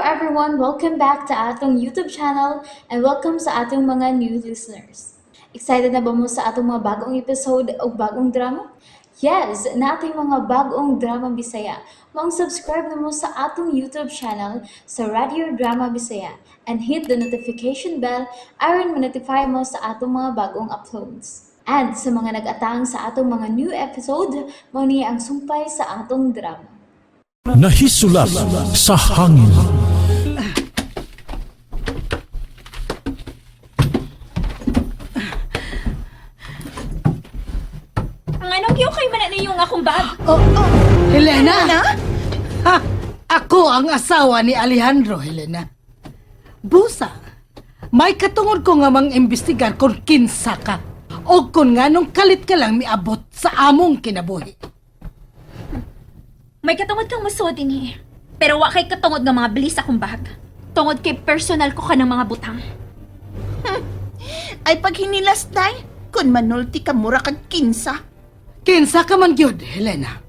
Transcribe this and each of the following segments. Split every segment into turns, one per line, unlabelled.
everyone! Welcome back to atong YouTube channel and welcome sa atong mga new listeners. Excited na ba mo sa atong mga bagong episode o bagong drama? Yes, nating mga bagong drama Bisaya. Maong subscribe na mo sa atong YouTube channel sa Radio Drama Bisaya and hit the notification bell aron ma-notify mo sa atong mga bagong uploads. And sa mga nag-atang sa atong mga new episode, mao ni ang sumpay sa atong drama.
Nahisulat sa hangin.
Ang anong kay man na yung akong bag?
Oh, oh, Helena! Ha, ako ang asawa ni Alejandro, Helena. Busa, may katungod ko nga mang imbestigar kung kinsa ka o kung nganong kalit ka lang miabot sa among kinabuhi.
May katungod kang musuod dinhi. Pero wa kay katungod nga mga bilis akong bag. Tungod kay personal ko ka ng mga butang.
Ay pag hinilas day, kun manulti ka mura kag kinsa.
Kinsa ka man gyud, Helena.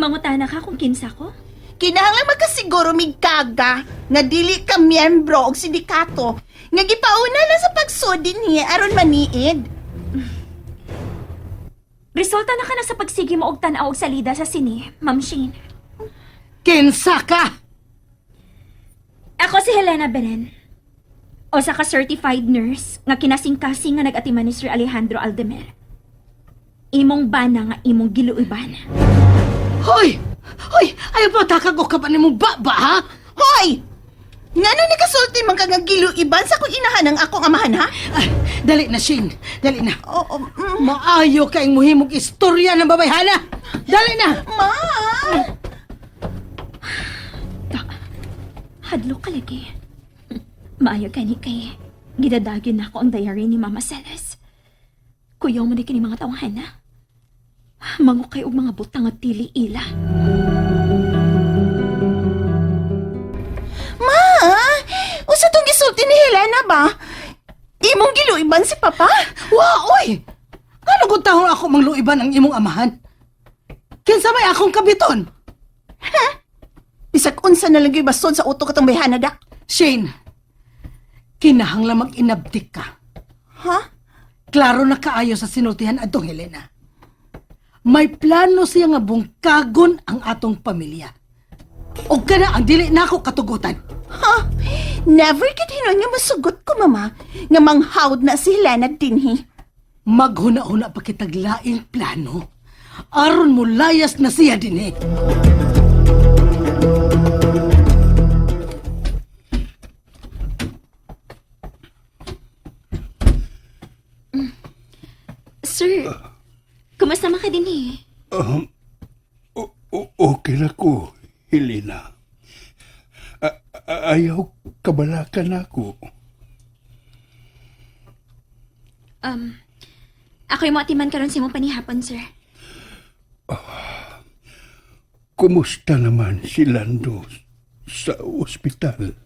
Mangutana ka kung kinsa ko?
Kinahanglan makasiguro mig kaga nga dili ka miyembro og sindikato nga gipauna lang sa pagsudi niya aron maniid.
Resulta na ka na sa pagsige mo og tan-aw og salida sa sine, Ma'am Shane.
Kinsa ka?
Ako si Helena Beren. O sa ka certified nurse nga kinasingkasing nga nag-atiman ni Sir Alejandro Aldemer. Imong bana nga imong giluiban.
Hoy! Hoy! Ayaw pa takag o ka pa nimong baba, ha?
Hoy! Ngano ni kasulti man ka nga giluiban sa kung inahan ang akong amahan ha?
Ay, dali na, Shane. Dali na.
Oo,
Maayo kayong muhimog istorya ng babayhana. Dali na!
ma!
Hadlo ka lagi. Maayo kani kay gidadagyon na ako ang diary ni Mama Celes. Kuyaw mo ni kini mga tawhan na. Mangukay og mga butang at tili ila.
Ma! Usa tong gisulti ni Helena ba? Imong giluiban si Papa?
Wa, oy! Ano kung taon ako mangluiban ang imong amahan? Kinsa may akong kabiton?
Bisag unsa na lang gyud basod sa utok katong bayhana dak.
Shane, kinahanglan mag-inabdik ka.
Ha?
Klaro na kaayo sa sinultihan adtong Helena. May plano siya nga bungkagon ang atong pamilya. O kana ang dili nako katugutan.
Ha? Never gid hinon nga masugot ko, mama, nga manghawd na si Helena dinhi.
Maghuna-huna pa kitag laing plano. Aron mo layas na siya dinhi.
Sir, kumusta man ka dinhi?
Okay na ko, Helena. Ayaw kabalakan ako.
Ako yung atiman karon sa imong panihapon, sir.
Kumusta naman si Lando sa ospital?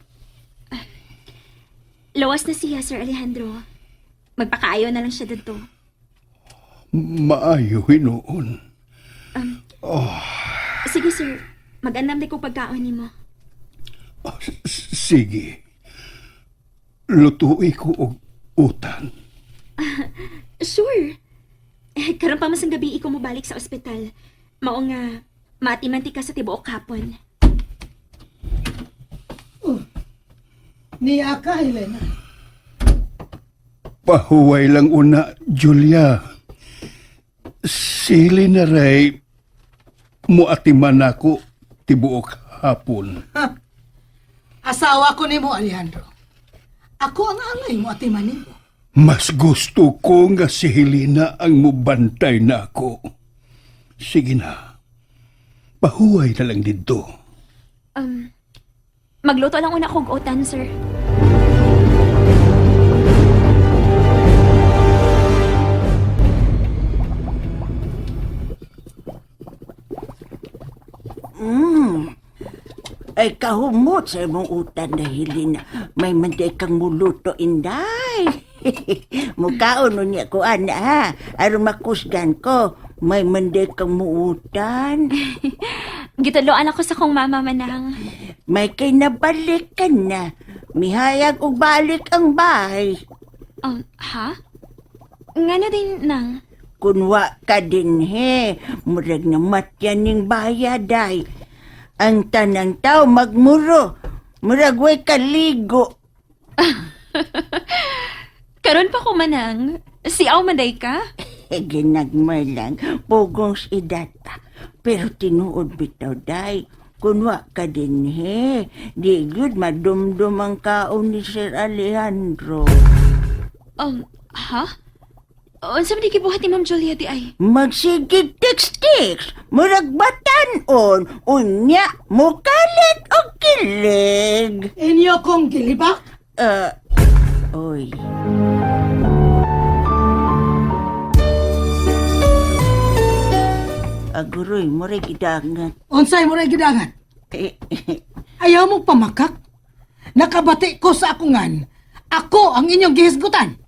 Lawas na siya, Sir Alejandro. Magpakaayo na lang siya dito.
Maayo hinuon.
Sige, sir. Mag-andam di ko pagkaon nimo.
Oh, sige. Lutuin ko og utan.
Sure. Eh, karon pa mas ang gabi ikaw mobalik sa ospital. Mao nga, maatiman ti ka sa tibuok hapon.
Niya ka, Helena.
Pahuway lang una, Julia. Sili na ray muatiman ako tibuok hapon.
Asawa ko nimo, Alejandro. Ako ang angay mo at nimo.
Mas gusto ko nga si Helena ang mubantay na ako. Sige na. Pahuway na lang dito.
Magluto lang una kog utan, sir.
Ay, kahumot sa imong utan na Helena. May manday kang muluto, inday. Mukaon nun niya ko, ana, ha? Aron makusgan ko, may manday kang muutan.
Gitudloan ako sa kong mama manang.
May kay nabalik ka na. Mihayag og balik ang bahay.
Ha? Ngano din nang?
Kunwa ka din he, murag namatyan ning bayaday. Ang tanang tao magmuro, murag way kaligo.
Karon pa ko manang. Si aw manday ka?
Eh, ginagmay lang, pugong sa edad pa. Pero tinuod bitaw day, kunwa ka din he. Di gyud madumdum ang kaon ni Sir Alejandro.
Ha? Unsa man di gibuhat ni Ma'am Julia di ay?
Magsigig text-text, murag batanon, unya, mukalit o kilig.
Inyo kong gilibak?
Oy. Aguroy, murag idangat.
Unsay mo rin gidangan?
Eh,
Ayaw mo pamakak? Nakabati ko sa akungan. Ako ang inyong gihisgutan.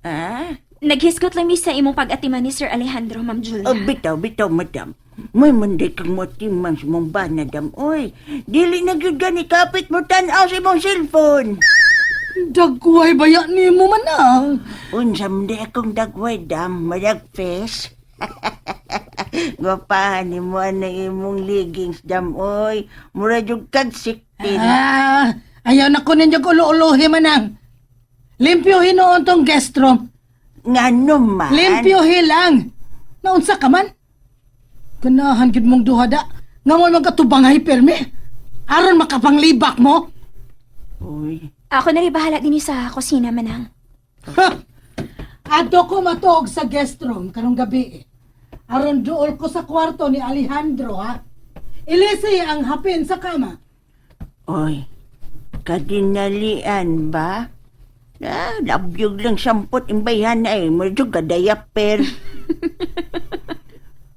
ah?
Naghisgot lang mi sa imong pag-atiman ni Sir Alejandro, Ma'am Julia.
Oh, bitaw, bitaw, madam. May manday kang matiman sa mong bana, madam. Oy, dili na gyud gani kapit mo tan-aw sa imong cellphone.
Dagway baya ni mo manang.
Unsa man di akong dagway, dam, maragfes. Gwapahan ni mo ang imong leggings, dam, oy. Mura jud kag siktin.
Ah, ayaw na ko ninyo ulo-ulohi manang. Limpyohin noon tong guest room.
Ngano man?
Limpyohin lang. Naunsa ka man? Ganahan gid mong duha da. Nga mo magkatubangay permi. Aron makapanglibak mo.
Uy,
Ako na rin bahala din sa kusina, manang.
Ha! Adto ko matuog sa guest room karong gabi. Eh. Aron duol ko sa kwarto ni Alejandro ha. Ilisi ang hapin sa kama.
oy. Kadinalian ba? Ah, labyog lang sampot imbayhan ay mo jud kadayaper.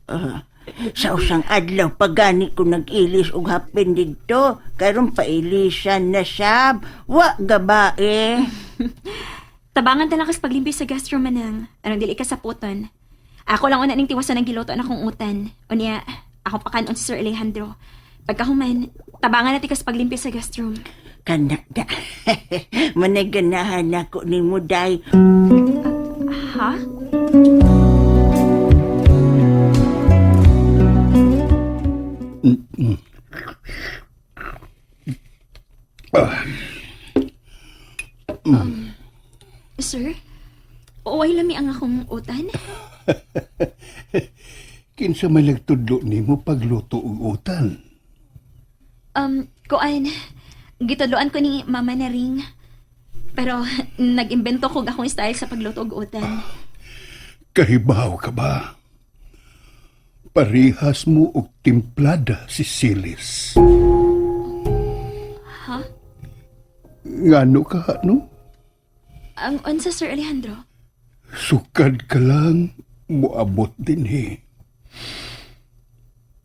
Ah, sa usang adlaw pagani ko nag-ilis og hapin didto, karon pailisan na sab. Wa gabae.
Tabangan ta lang kas paglimpyo sa guest room, manang. Anong dili ka sa puton. Ako lang una ning tiwasan ang giluto na akong utan. Unya, ako pakanon si Sir Alejandro. Pagkahuman, tabangan natin kas paglimpyo sa guest room.
Kana da. Managanahan ako nimo day.
Ha? Sir, uway lami ang akong utan?
Kinsa may nagtudlo nimo pagluto og utan.
Kuan, gitudloan ko ni Mama na ring. Pero nag-imbento ko akong style sa pagluto og utan.
Kahibaw ka ba? Parihas mo og timplada si Silis.
Ha?
Ngano ka, no?
Ang unsa, Sir Alejandro?
Sukad ka lang, moabot din he.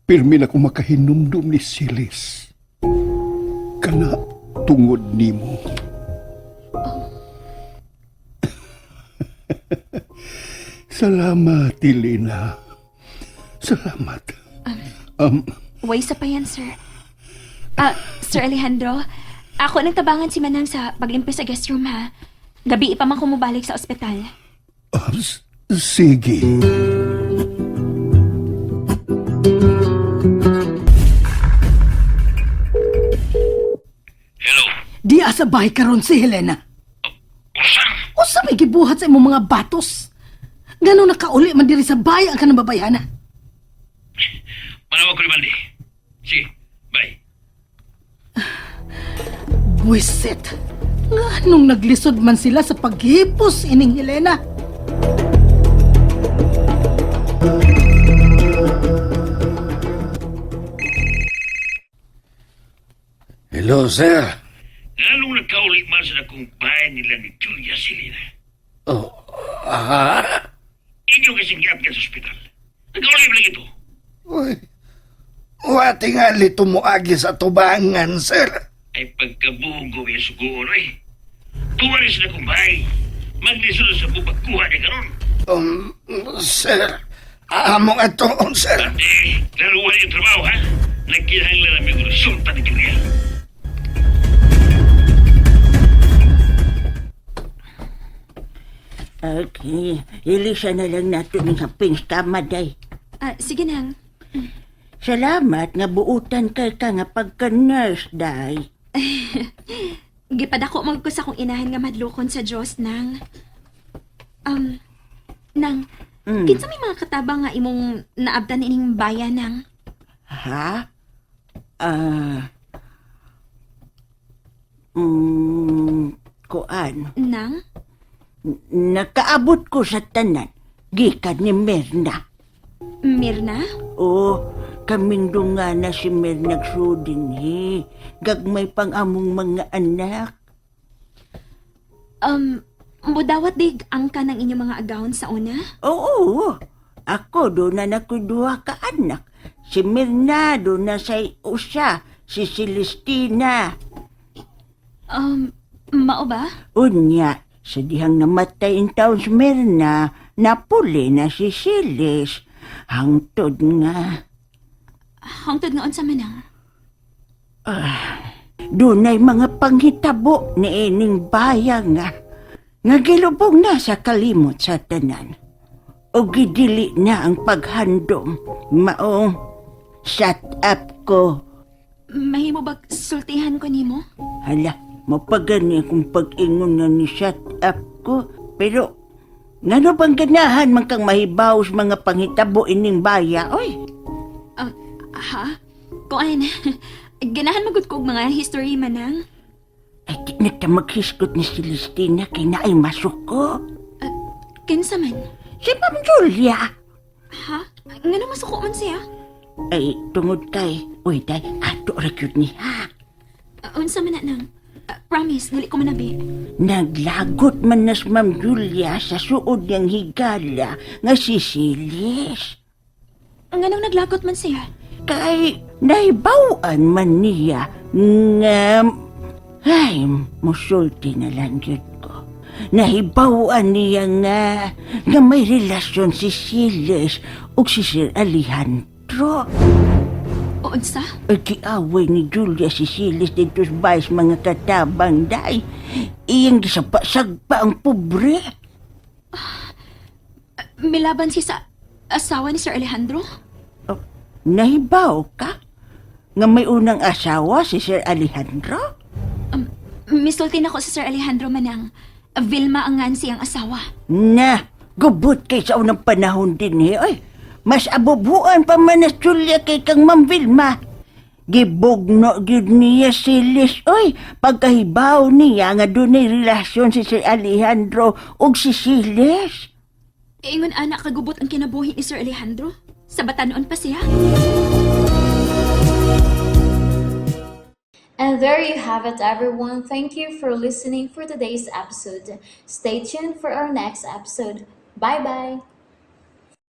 Pirmi na ko makahinumdum ni Silis. Kana tungod nimo. Salamat, Elena. Salamat.
Way sa pa yan, sir. Ah, Sir Alejandro, ako nang tabangan si Manang sa paglimpyo sa guest room, ha? Gabi pa man ko mobalik sa ospital.
Sige.
Hello.
Di asa bahay karon si Helena.
Unsa?
Usa may gibuhat sa imong mga batos. Ngano nakauli man diri sa bahay ang kanang babayhana?
Manawag ko ni Mandy. Sige, bye.
Buisit. Nganong naglisod man sila sa paghipos ining Helena?
Hello, sir.
Nganong nagkauli man sa akong bahay nila ni Julia Selena.
Oh, ah?
Inyo kasing giapyan sa ospital. Nagkauli man lang ito.
Uy, wa tingali tumuagi sa tubangan, sir.
Ay pagkabugo yung sugoon eh. Tuwa rin sa akong bahay. Maglisod sa bubagkuha ni karon.
Sir, among atoon, sir.
Eh, laruan yung trabaho ha. Nagkinahanglan namin yung resulta ni Julia.
Okay, ilisa na lang nato ning hapin sa kama, day.
Ah, sige nang.
Salamat nga buutan kay ka nga pagka-nurse, day.
Gipadako man ko sa akong inahan nga madlukon sa Dios nang. Nang, kinsa may mga katabang nga imong naabtan ining bayan nang?
Ha? Ah. Kuan.
Nang?
Nakaabot ko sa tanan. Gikan ni Mirna.
Mirna?
Oo, kaming dunga na si Mirna nagsudin he. Gagmay pang among mga anak.
Mudawat dig ang ka ng inyong mga agawon sa una?
Oo, ako doon na nakuduha ka anak. Si Mirna doon na sa usa, si Celestina.
Mao ba?
Unya, sa dihang namatay in taon si Mirna, napuli na si Silis. Hangtod nga.
Hangtod nga unsa man ang?
Dunay mga panghitabo ni ining bayang nga. Nga gilubong na sa kalimot sa tanan. O gidili na ang paghandom. Maong shut up ko.
Mahimo bag sultihan ko nimo?
Hala, mapagani akong pag-ingon nga ni shut up ko. Pero, ngano bang ganahan man kang mahibaw sa mga panghitabo ining baya, oy?
Ha? Kuan, ganahan magud ko og mga history manang.
Ay, di na ta maghiskot ni Celestina kay naay masuko.
Kinsa man?
Si Ma'am Julia.
Ha? Ngano masuko man siya?
Ay, tungod kay, uy, day, ato ra gyud ni ha.
Unsa man na nang? Promise, dili ko manabi.
Naglagot man na si Ma'am Julia sa suod niyang higala nga si Silis.
Nganong naglagot man siya?
Kay nahibaw-an man niya nga ay, musulti na lang gyud ko. Nahibaw-an niya nga nga may relasyon si Siles ug si Sir Alejandro.
O unsa?
Ay, giaway ni Julia si Siles dito sa bahay sa mga katabang day. Iyang gisapa-sagpa ang pobre.
Milaban siya sa asawa ni Sir Alejandro?
Oh, nahibaw ka? Nga may unang asawa si Sir Alejandro?
Misulti na ko sa Sir Alejandro manang. Vilma ang ngan siyang asawa.
Na, gubot kay sa unang panahon din eh. Oy, mas abubuan pa man na Julia kay kang Ma'am Vilma. Gibugno gyud niya si Liz. Oy, pagkahibaw niya nga dunay relasyon si Sir Alejandro ug si Siles.
Ingon anak kagubot ang kinabuhi ni Sir Alejandro. Sa batanon pa siya.
And there you have it, everyone. Thank you for listening for today's episode. Stay tuned for our next episode. Bye bye.